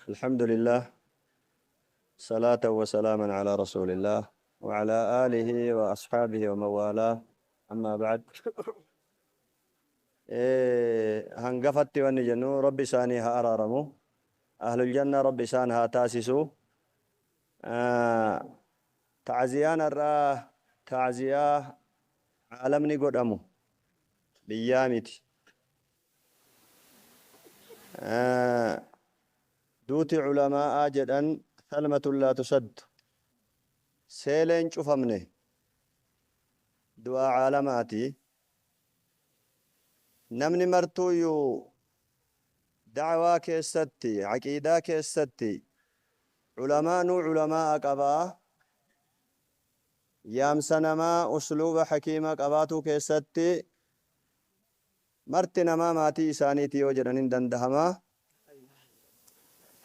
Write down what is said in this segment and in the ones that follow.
Alhamdulillah. Salaatan wa salaaman ala Rasuulillah wa ala aalihi wa ashaabihi wa mawaalaa. Ammaa ba'd. Hangafatti wanni jennu Rabbi isaanii haa araaramu. Ahlul Jannaa Rabbi isaan haa taasisu. Ta'ziyaan har'aa ta'ziyaa caalamni godhamu biyyaa miti. Duuti culamaa'aa jedhan thalmatun laa tusaddu seeleen cufamne du'aa caalamaati. Namni martuuyyuu da'waa keessatti, aqiidaa keessatti culamaanuu culamaa'a qabaa. Yaamsa namaa usluuba hakiima qabaatuu keessatti Marti namaa maatii isaaniiti yoo jedhan hin dandahama.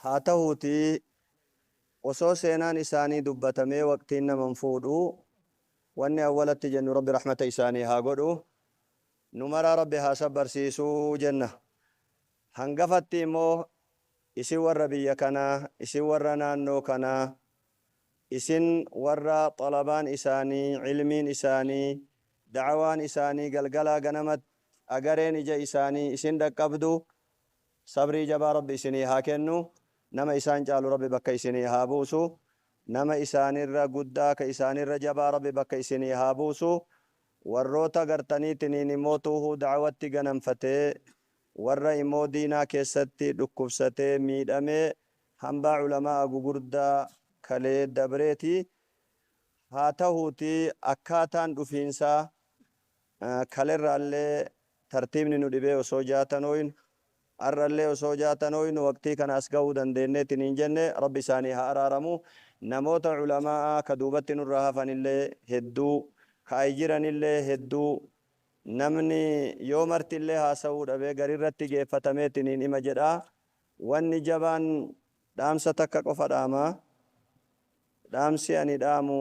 Haa tahuutii osoo seenaan isaanii dubbatamee waqtiin nama hin fuudhu. Wanni awwalatti jennu Rabbi rahmata isaanii haa godhu. Nu maraa Rabbi haa sabbarsiisu jenna. Hangafatti immoo isin warra biyya kanaa, isin warra naannoo kanaa, Isin warra xalabaan isaanii, ilmiin isaanii, da'awaan isaanii galgalaa ganamatti agareen ija isaanii isin dhaqqabdu, sabrii jabaa Rabbi isinii haa kennu, nama isaan caalu Rabbi bakka isinii haa buusu, nama isaanirra guddaa ka isaanirra jabaa Rabbi bakka isinii haa buusu, warroota gartaniitiniin immoo tuuhuu da'awatti ganamfatee, warra immoo diinaa keessatti dhukkubsatee miidhamee hambaa ulamaa'a gugurdaa kalee dabreeti. Haa tahuutii akkaataan dhufiinsaa kalerraallee tartiibni nu dhibee osoo jaatanooynu, arrallee osoo jaatanooynu waqtii kana as gahuu dandeenneetiniin jenne Rabbi isaanii haa araaramu. Namoota ulamaa'aa ka duubatti nurraa hafanillee hedduu, ka ay jiranillee hedduu, namni yoo martillee haasawuu dhabe garirratti geeffatameetiniin ima jedha. Wanni jabaan dhaamsa takka qofa dhaama. Dhaamsi ani dhaamu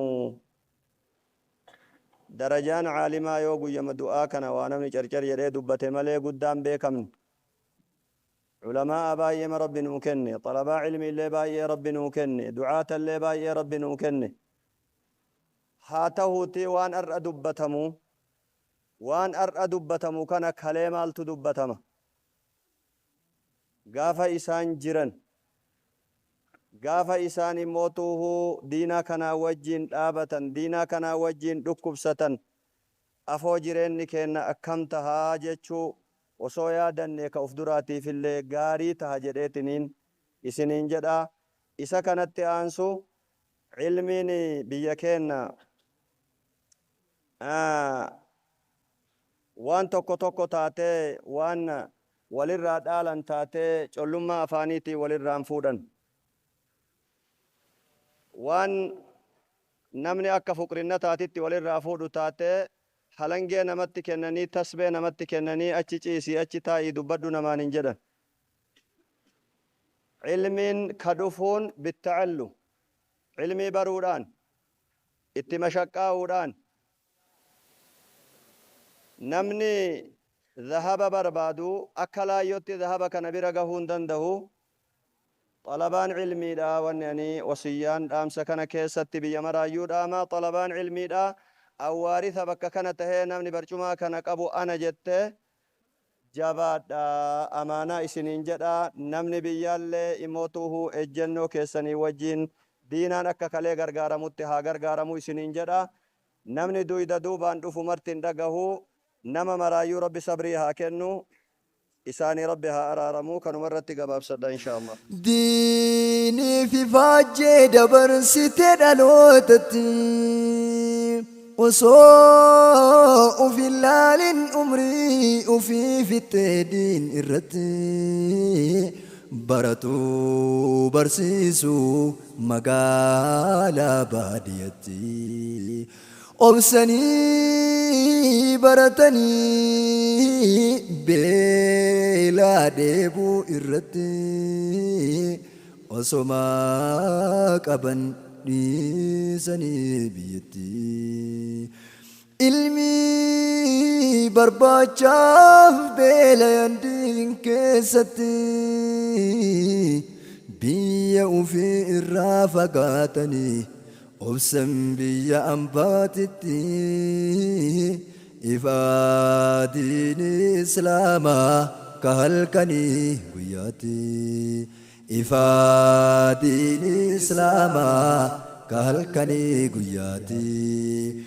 darajaan caalimaa yoo guyyama du'aa kana waa namni carcar jedhee dubbate malee guddaan beekamne. Ulamaa'a baay'eema Rabbi nuu kenne, xalabaa cilmiillee baay'ee Rabbi nuu kenne, du'aatallee baay'ee Rabbi nuu kenne. Haa tahuutii waan ar'a dubbatamu, waan ar'a dubbatamu kana kalee maaltu dubbatama? Gaafa isaan jiran, gaafa isaan immoo tuuhuu diinaa kanaa wajjiin dhaabatan, diinaa kanaa wajjiin dhukkubsatan, afoo jireenni keenna akkam taha jechuu osoo yaadannee ka uf duraatiifillee gaarii taha jedheetiniin isiniin jedha. Isa kanatti aansu ilmiin biyya keenna Waan tokko tokko taatee waan walirraa dhaalan taatee collummaa afaaniitiin walirraa hin fuudhan. Waan namni akka fuqrinnataatitti walirraa fuudhu taatee halangee namatti kennanii tasbee namatti kennanii achi ciisii achi taa'ii dubbadhu namaan hin jedhan. Ilmiin ka dhufuun bitta'allum, ilmii baruudhaan, itti mashaqqaa'uudhaan, Namni zahaba barbaadu akka laayyotti zahaba kana bira gahuu hin dandahu. Xalabaan ilmiidha wanni ani wasiyyaan dhaamsa kana keessatti biyya maraayyuu dhaama. Xalabaan ilmiidha awwaaritha bakka kana tahee namni barcumaa kana qabu ana jette jabaadha amaanaa isiniin jedha. Namni biyyaallee imootuuhuu ejjennoo keessanii wajjiin diinaan akka kalee gargaaramutti haa gargaaramu isiniin jedha. Namni duyda duubaan dhufu marti hin dhagahu. Nama maraayyuu Rabbi sabrii haa kennu. Isaanii Rabbi haa araaramu. Kanuma irratti gabaabsadha inshaa Allah. Diiniif ifaajjee dabarsite dhalootatti Osoo uf hin laalin umrii ufii fixxee diin irratti Baratuu barsiisu magaalaa baadiyatti Obsanii baratanii beelaa dheebuu irratti Osoma qaban dhiisanii biyyatti Ilmii barbaachaaf beelayan diin keessatti. Biyya ufii irraa fagaatanii obsan biyya ambaatitti ifaa diini islaamaa ka halkanii guyyaatti ifaa diini islaamaa ka halkanii guyyaatti.